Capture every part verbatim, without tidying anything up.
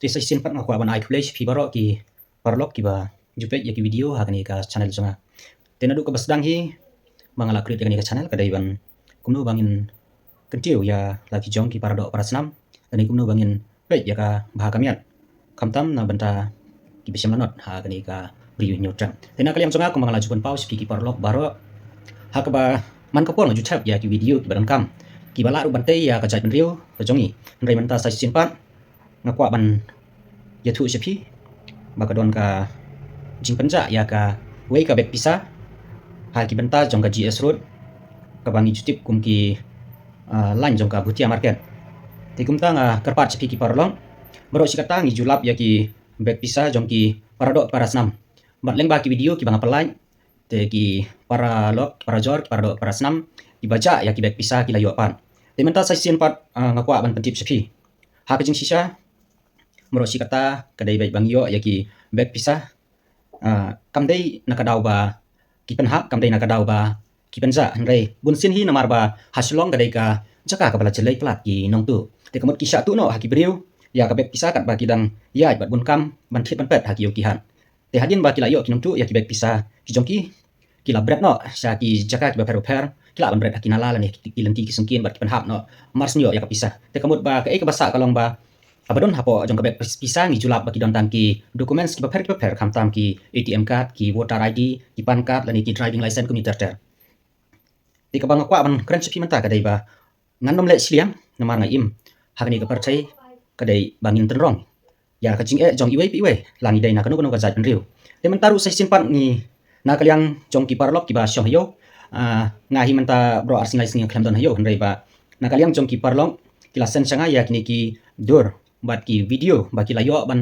Te sa shisien pat nga kwah ban ai khublei sha phi baroh ki paralok kiba ju peit ïa ki video ha kane ka channel jong nga. Te naduh kaba sdang hi ba nga la create ïa kane ka channel ka dei ban kumno ba ngin kyntiew ïa la ki jong ki paradoh parasnam, lane kumno ba ngin peit ïa ka bha ka miat, khamtam na bynta kiba shem lanot ha kane ka Ri U Hynñiewtrep. Te na ka liang jong nga kumba nga la ju pynpaw sha phi ki paralok baroh, ha kaba man ka por nga ju thep ïa ki video kiba donkam, kiba lah ruh ban tei ïa ka jaitbynriew ka jong ngi. Hynrei mynta sa shisien pat nga kwah ban ïathuh sha phi ba ka don ka jingpynjah ïa kawei ka bag pisa ha ki bynta jong ka G S Road, kaba ngi ju tip kum ki, ah, line jong ka Bhutia Market. Te kumta nga kyrpad sha phi ki paralok, baroh shi katta ngi ju lap ïa ki bag pisa jong ki paradoh parasnam. Bad lyngba ki video kiba nga pynlait, te ki paralok, parajor, ki paradoh parasnam kiba jah ïa ki bag pisa ki la ïoh pat. Te mynta sa shisien pat, ah, nga kwah ban pyntip sha phi. Ha ka jingshisha, baroh shi katta ka dei beit ba ngi ïoh ïa ki bag pisa. Ah, kam dei na ka daw ba ki pynhap, kam dei na ka daw ba ki pynjah, hynrei bunsien hi namar ba ha Shillong ka dei ka jaka kaba la jlei palat ki nongtuh. Te ka mut ki shah tuh noh ha ki briew ïa ka bag pisa katba ki dang ïaid bad bun kam ban thied ban peit ha ki ïew ki hat. Te hadien ba ki la ïoh ki nongtuh ïa ki bag pisa ki jong ki, ki la bret noh sha ki jaka kiba pher bapher, ki lah ban bret ha ki nala lane ki, ki lynti ki syngkien bad ki pynhap noh mar shu ïoh ïa ka pisa. Te ka mut ba kaei kaba sah ka long ba kaba don hapoh jong ka bag pis-, pisa ngi ju lap ba ki don tang ki documents kiba pher kiba pher, khamtam ki A T M card, ki voter I D, ki PAN card lane ki driving license kumne ter ter. Te kaba nga kwah ban kren sha phi mynta ka dei ba ngan nym leh shiliang namar nga im ha kane ka pyrthei ka dei ba ngin tynrong ïa ka jingeh jong iwei pa iwei, la ngi dei na kano kano ka jaitbynriew. Te mynta ruh sa shisien pat ngi, na ka liang jong ki paralok kiba shong ha ïew, ah, nga hi mynta baroh arsien lai sngi khlem don ha ïew, hynrei ba na ka liang jong ki paralok ki la send sha nga ïa kine ki dur bad ki video ba ki la ïoh ban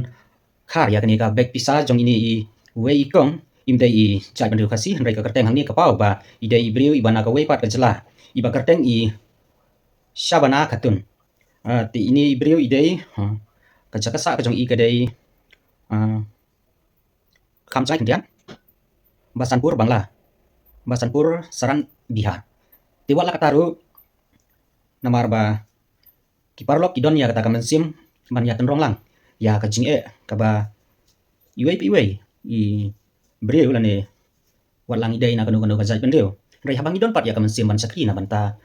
khar ïa kane ka bag pisa jong ine iwei i kong, im dei i jaitbynriew Khasi, hynrei ka kyrteng hangne ka paw ba i dei i briew iba na kawei pat ka jylla, iba kyrteng i Shabana Khatun. Ah, te ine i briew i dei, ha, ka jaka sah ka jong i ka dei, ah, kham jngai khyndiat, Basanpur Bangla, Basanpur Saran Bihar. Te wat la katta ruh, namar ba ki paralok ki don ïa kata ka mynsiem ban ïa tynrong lang ïa ka jingeh kaba iwei pa iwei i briew lane wat la ngi dei na kano kano ka jaitbynriew. Hynrei haba ngi don pat ïa ka mynsiem ban shakri na bynta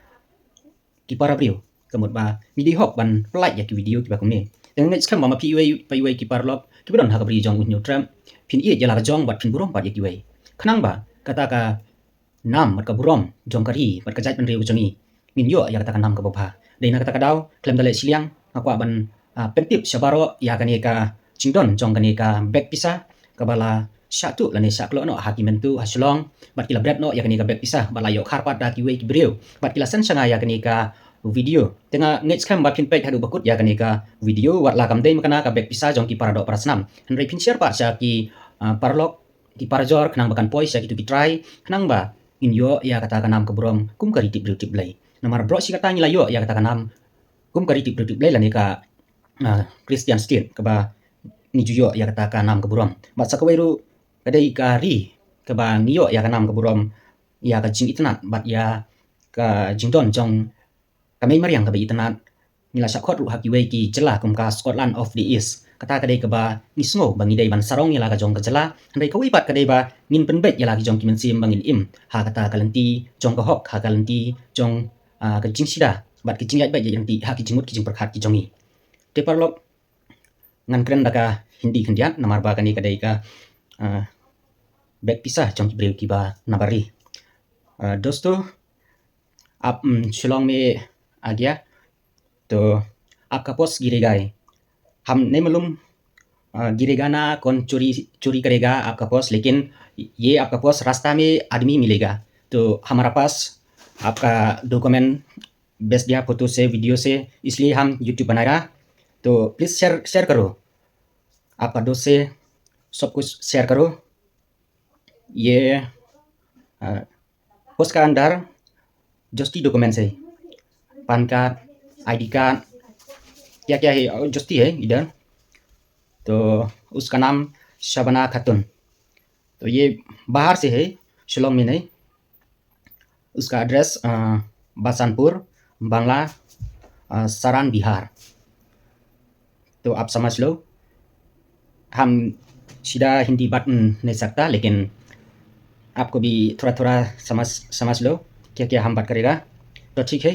ki para briew, ka mut ba ngi dei hok ban pynlait ïa ki video kiba kumne. Te nga ngeit skhem ba ma phi iwei pa iwei ki paralok kiba don ha ka Ri U Hynñiewtrep phin ïeit ïa la ka jong bad phin burom pat ïa kiwei. Khnang ba kata ka nam bad ka burom jong ka ri bad ka jaitbynriew jong ngi, ngin ïoh ïa kata ka nam kaba bha. Dei na kata ka daw, khlem da leh shiliang, nga kwah ban, ah, pyntip sha baroh ïa kane ka jingdon jong kane ka bag pisa kaba la shah tuh lane shah kloh noh ha ki mynta ha Shillong, bad ki la bret noh ïa kane ka bag pisa bad la ïoh khar pat da kiwei ki briew bad ki la send sha nga ïa kane ka video. Te nga ngeit skhem ba phin peit haduh ba kut ïa kane ka video, wat la kam dei ma kane ka bag pisa jong ki paradoh parasnam, hynrei phin share pat sha ki, ah, paralok, ki parajor, khnang ba kan poi sha kitu ki trai, khnang ba ngin ïoh ïa kata ka nam ka burom kum ka ri tip briew tip Blei. Namar baroh shi katta ngi la ïoh ïa kata ka nam kum ka ri tip briew tip Blei lane ka, ah, Christian state kaba ngi ju ïoh ïa kata ka nam ka burom. Bad sa kawei ruh ka dei ka ri kaba ngi ïoh ïa ka nam ka burom ïa ka jingitynnad bad ïa ka jingdon jong ka mei mariang kaba itynnad. Ngi la shah khot ruh ha kiwei ki jylla kum ka Scotland of the East. Kata ka dei kaba ngi sngew ba ngi dei ban sarong ïa la ka jong ka jylla. Hynrei kawei pat ka dei ba ngin pynbeit ïa la ki jong ki mynsiem ba ngin im ha kata ka lynti jong ka hok, ha ka lynti jong, ah, ka jingshida bad ka jingïaid beit ïaid ryntih ha ki jingmut ki jingpyrkhat ki jong ngi. Te paralok, ngan kren da ka Hindi khyndiat namar ba kane ka dei ka, ah, bag pisa jong ki briew kiba na bari. Ah, dosto, आप, हम्म, शिलोंग में आ गया, तो आपका पोस्ट गिरेगा ही। हम नहीं मालूम, अ, गिरेगा ना, कौन चोरी, चोरी करेगा आपका पोस्ट, लेकिन ये आपका पोस्ट रास्ता में आदमी मिलेगा। तो हमारा पास आपका डॉक्यूमेंट भेज दिया, फोटो से, वीडियो से, इसलिए हम यूट्यूब बना रहा। तो प्लीज शेयर, शेयर करो, आपका दोस्त से सब कुछ शेयर करो। ये, अ, उसका अंदर जस्ती डॉक्यूमेंट्स है, पान कार्ड, आईडी कार्ड, क्या क्या है, और जस्ती है इधर। तो उसका नाम शबाना खातून। तो ये बाहर से है, शिलोंग में नहीं। उसका एड्रेस, अ, बसंतपुर, बांग्ला, अ, सरान बिहार। तो आप समझ लो, हम सीधा हिंदी बात नहीं सकता, लेकिन आपको भी थोड़ा थोड़ा समझ समझ लो क्या क्या हम बात करेगा। तो ठीक है,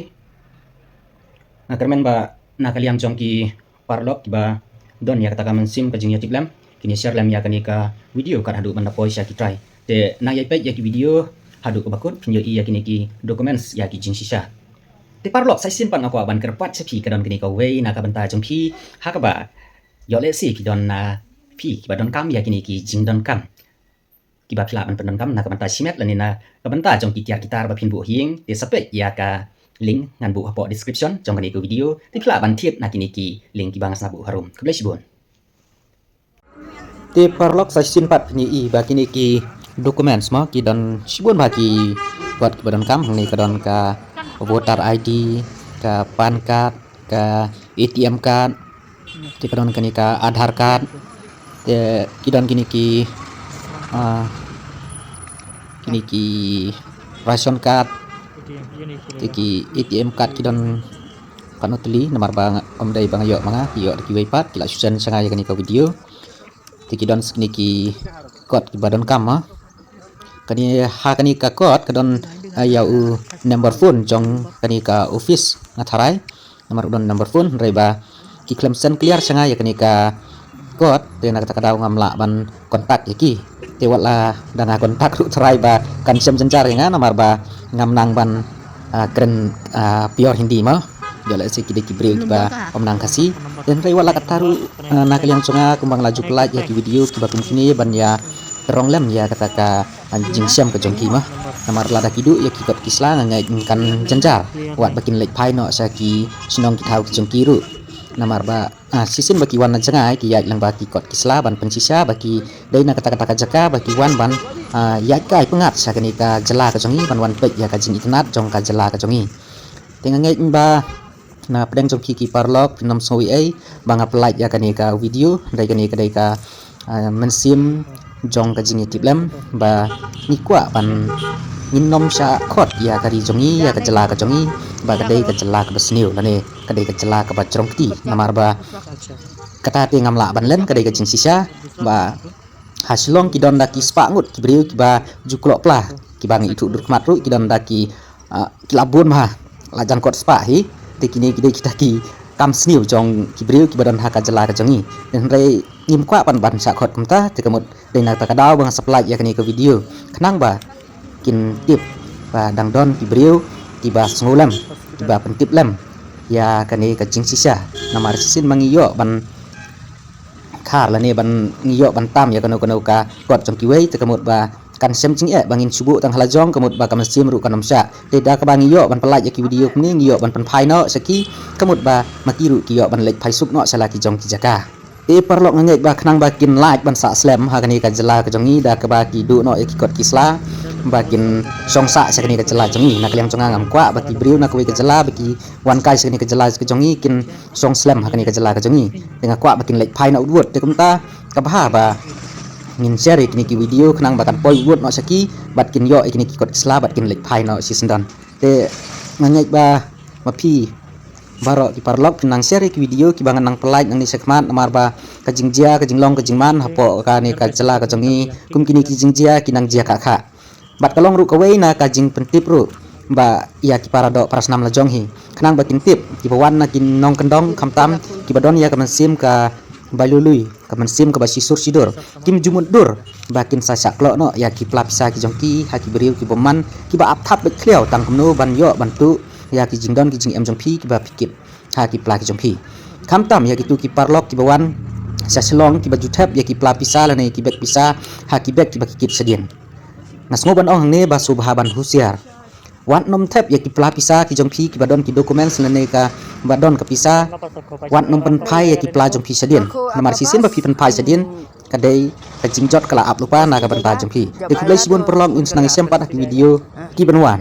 nga kyrmen ba na ka liang jong ki paralok kiba don ïa kata ka mynsiem ka jingïatiplem, kin ïa share lem ïa kane ka video kat haduh ban da poi sha ki trai. Te nang ïa peit ïa ki video haduh kaba kut phin ïohi ïa kine ki documents ïa ki jingshisha. Te paralok, sa shisien pat nga kwah ban kyrpad sha phi, ka don kane kawei na ka bynta jong phi, ha kaba ïoh lehse ki don na phi kiba donkam ïa kine ki jingdonkam kiba phi lah ban pyndonkam na ka bynta shimet lane na ka bynta jong ki tiar ki tar ba phin buh ha ïing. Te sa peit ïa ka link ngan buh hapoh description jong kane ka video. Te phi lah ban thied na kine ki link kiba nga sa buh harum. Khublei shibun. Te paralok, sa shisien pat phin ïohi ba kine ki documents mo, ki don shibun bha ki kot kiba donkam. Hangne ka don ka voter I D, ka PAN card, ka A T M card, te ka don kane ka Aadhaar card, te ki don kine ki, ah, kine ki ration card, te ki A T M card ki don katno tylli, namar ba nga, ym dei ba nga ïoh ma nga, ki ïoh da kiwei pat, ki la shu send sha nga ïa kane ka video. Te ki don kine ki kot kiba donkam mo. Kane, ha kane ka kot ka don, ah, ïa u number phone jong kane ka office nga tharai. Namar u don number phone, hynrei ba ki khlem send clear sha nga ïa kane ka kot, te na kata ka daw ngam lah ban contact ïa ki. Te wat la da nga contact ruh tharai ba kan shem jynjar ïa nga, namar ba ngam nang ban, ah, kren, ah, pure Hindi mo. Ïoh lehse ki dei ki briew kiba ym nang Khasi. Te hynrei wat la katta ruh, ah, na ka liang jong nga kumba nga la ju pynlait ïa ki video kiba kum kine ban ïa pynrong lem ïa kata ka, ah, jingshem ka jong ki mo. Namar lada ki duh ïa ki kot ki sla nga ngeit kan jynjar wat ba kin leit phai noh sha ki shnong ki thaw ki jong ki ruh. Namar ba, ah, shisien ba ki wan na jngai ki ïaid lang bad ki kot ki sla ban pynshisha ba ki dei na kata kata ka jaka, ba ki wan ban, ah, ïaid kai pyngngad sha kane ka jylla ka jong ngi, ban wan peit ïa ka jingitynnad jong ka jylla ka jong ngi. Te nga ngeit ba na pdeng jong phi ki paralok phin ym sngew ei ei ba nga pynlait ïa kane ka video, dei kane ka dei ka, ah, mynsiem jong ka jingïatiplem ba ngi kwah ban, ngin ym shah khot ïa ka ri jong ngi, ïa ka jylla ka jong ngi ba ka dei ka jylla kaba sniew lane ka dei ka jylla kaba jrong kti. Namar ba kata te ngam lah ban len, ka dei ka jingshisha ba ha Shillong ki don da ki spah ngut ki briew kiba ju kloh pla, kiba ngi ithuh dur khmat ruh ki don da ki, ah, ki la bun bha, la jan kot spah hi. Te kine ki dei kita ki kam sniew jong ki briew kiba don ha ka jylla ka jong ngi. Hynrei ngim kwah ban ban shah khot kumta, te ka mut dei na kata ka daw ba nga sa pynlait ïa kane ka video khnang ba kin tip ba dang don ki briew kiba sngewlem, kiba pyntip lem ïa kane ka jingshisha. Namar shisien ba ngi ïoh ban khar lane ban, ngi ïoh ban tam ïa kano kano ka kot jong kiwei, te ka mut ba kan shem jingeh ba ngin shu buh tang ha la jong, ka mut ba ka mynsiem ruh kan ym shah. Te da kaba ngi ïoh ban pynlait ïa ki video kumne, ngi ïoh ban pynphai noh sha ki, ka mut ba ma ki ruh ki ïoh ban leit phai suk noh sha la ki jong ki jaka. Te paralok, nga ngeit ba khnang ba kin lait ban sah slem ha kane ka jylla ka jong ngi, da kaba ki duh noh ïa ki kot ki sla ba kin shong sah sha kane ka jylla jong ngi. Na ka liang jong nga ngam kwah ba ki briew na kawei ka jylla ba ki wan kai sha kane ka jylla ka jong ngi kin shong slem ha kane ka jylla ka jong ngi. Te nga kwah ba kin leit phai noh wut wut. Te kumta ka bha ba ngin share ïa kine ki video khnang ba kan poi wut noh sha ki bad kin ïoh ïa kine ki kot ki sla bad kin leit phai noh shisyndon. Te nga ngeit ba ma phi baroh ki paralok phin nang share ïa ki video kiba ngan nang pynlait nangne shakhmat, namar ba ka jingjia, ka jinglong, ka jingman hapoh kane ka jylla ka jong ngi, kum kine ki jingjia ki nang jia khah khah. Bad ka long ruh kawei na ka jingpyntip ruh ba ïa ki para doh para snam la jong hi, khnang ba kin tip kiba wan na ki nongkyndong, khamtam kiba don ïa ka mynsiem kaba lui lui, ka mynsiem kaba shisur shidur, kim ju mutdur ba kin sa shah kloh noh ïa ki pla pisa ki jong ki ha ki briew ki bymman, kiba ap thap beit khliaw tang kumno ban ïoh ban tuh ïa ki jingdon ki jingem jong phi kiba phi kit ha ki pla ki jong phi. Khamtam ïa kitu ki paralok kiba wan sha Shillong kiba ju thep ïa ki pla pisa lane ki bek pisa ha ki bek kiba ki kit shadien. Nga sngew ban ong hangne ba sngewbha ban husiar. Wat nym thep ïa ki pla pisa ki jong phi kiba don ki documents lane kaba don ka pisa. Wat nym pynphai ïa ki pla jong phi shadien. Namar shisien ba phi pynphai shadien, ka dei ka jingjot ka la ap lypa na ka bynta jong phi. Te khublei shibun paralok, ngin sa nang ïashem pat ha ki video kiban wan.